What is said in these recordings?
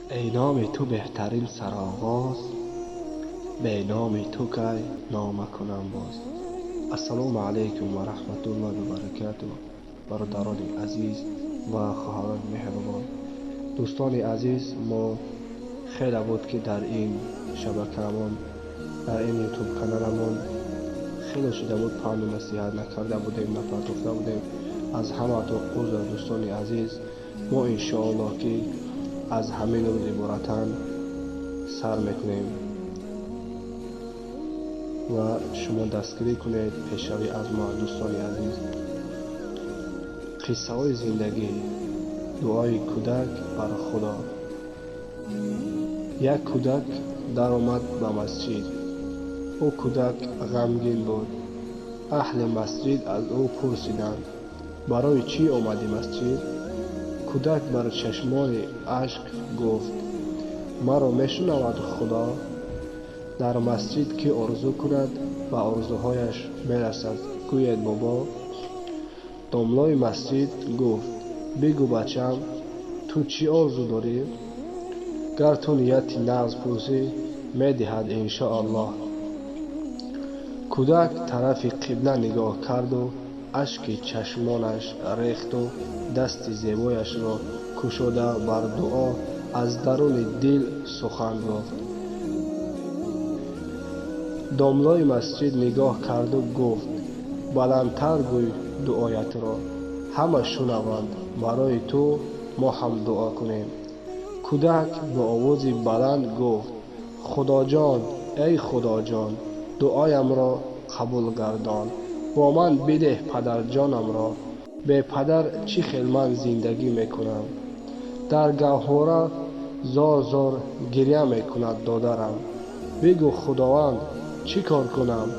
Эй номи ту беҳтарин сароғоз, бе номи ту кай нома кунам боз. Ассалому алайкум ва раҳматуллоҳи ва баракатуҳ. Бародарони азиз ва хоҳарони меҳрубон, дӯстони азиз, мо хеле буд ки дар ин шабакаамон, дар ин ютуб каналамон хеле шуда буд панду насиҳат накарда будем, напардохта будем. Аз ҳамаатон узр, дӯстони азиз. Мо иншоаллоҳ ки аз ҳамин рӯз иборатан сар мекунем ва шумо дастгирӣ кунед пешравӣ аз мо, дӯстони азиз. Қиссаҳои зиндагӣ, дуои кӯдак бар Худо. Як кӯдак даромад ба масҷид. Ӯ кӯдак ғамгин буд. Аҳли масҷид аз ӯ пурсиданд: барои чӣ омадӣ масҷид? Кӯдак бар чашмони ашк гуфт: маро мешунавад Худо? Дар масҷид ки орзу кунад, ба орзуҳояш мерасад. Гӯед, бобо. Домлои масҷид гуфт: бигӯ бачам, ту чӣ орзу дорӣ? Гар ту нияти нағз пурсӣ, медиҳад иншоаллоҳ. Кӯдак тарафи қибла нигоҳ карду ашки чашмонаш рехту дасти зебояшро кушода бар дуо аз даруни дил сухан гуфт. Домлои масҷид нигоҳ карду гуфт: баландтар гӯй дуоятро, ҳама шунаванд, барои ту мо ҳам дуо кунем. Кӯдак бо овози баланд гуфт: Худоҷон, эй Худоҷон, дуоямро қабул гардон, бо ман бидеҳ падарҷонамро, бе падар чӣ хел ман зиндагӣ мекунам? Дар гаҳвора зор-зор гиря мекунад додарам. Бигӯ Худованд, чӣ кор кунам?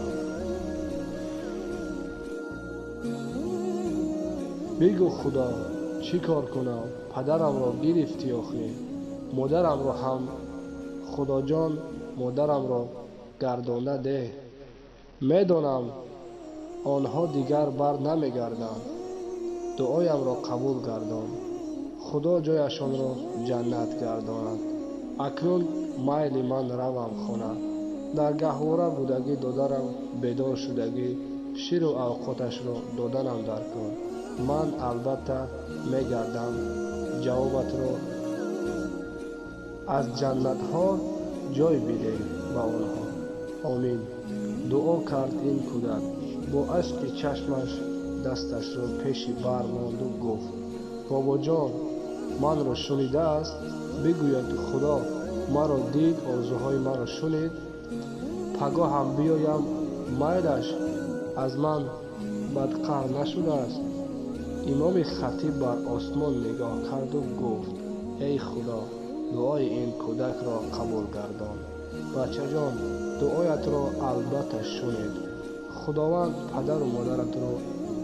Бигӯ Худо, чӣ кор кунам? Падарамро гирифтӣ охӣ, модарамро ҳам. Худоҷон, модарамро гардонда деҳ. Медонам, онҳо дигар бар намегарданд. Дуоямро қабул гардон. Худо ҷояшонро ҷаннат гардонад. Акнун майли ман равам хона. Дар гаҳвора будагӣ додарам бедор шудагӣ, ширу авқоташро доданам дар кор. Ман албатта мегардам ҷавобатро аз ҷаннатҳо ҷой бидеҳ ба онҳо. Омин. Дуо кард ин кӯдак. Бо ашки чашмаш дасташро пеши бар монду гуфт: бобоҷон, манро шунидааст? Бигӯяд Худо маро дид, орзуҳои маро шунид. Пагоҳам биёям, майлаш аз ман бадқаҳр нашудааст. Имоми хатиб бар осмон нигоҳ карду гуфт: эй Худо, дуои ин кӯдакро қабул гардон. Бачаҷон, дуоятро албатта шунид. Худованд падару модаратро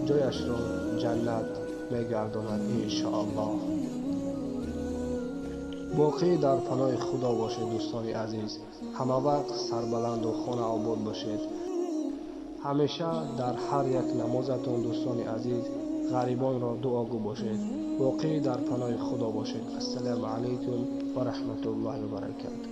ҷояшро ҷаннат мегардонад иншоаллоҳ. Боқӣ дар паноҳи Худо бошед, дӯстони азиз. Ҳама вақт сарбаланду хона обод бошед. Ҳамеша дар ҳар як намозатон, дӯстони азиз, ғарибонро дуогӯ бошед. Боқӣ дар паноҳи Худо бошед. Ассалому алайкум ва раҳматуллоҳи ва баракатуҳ.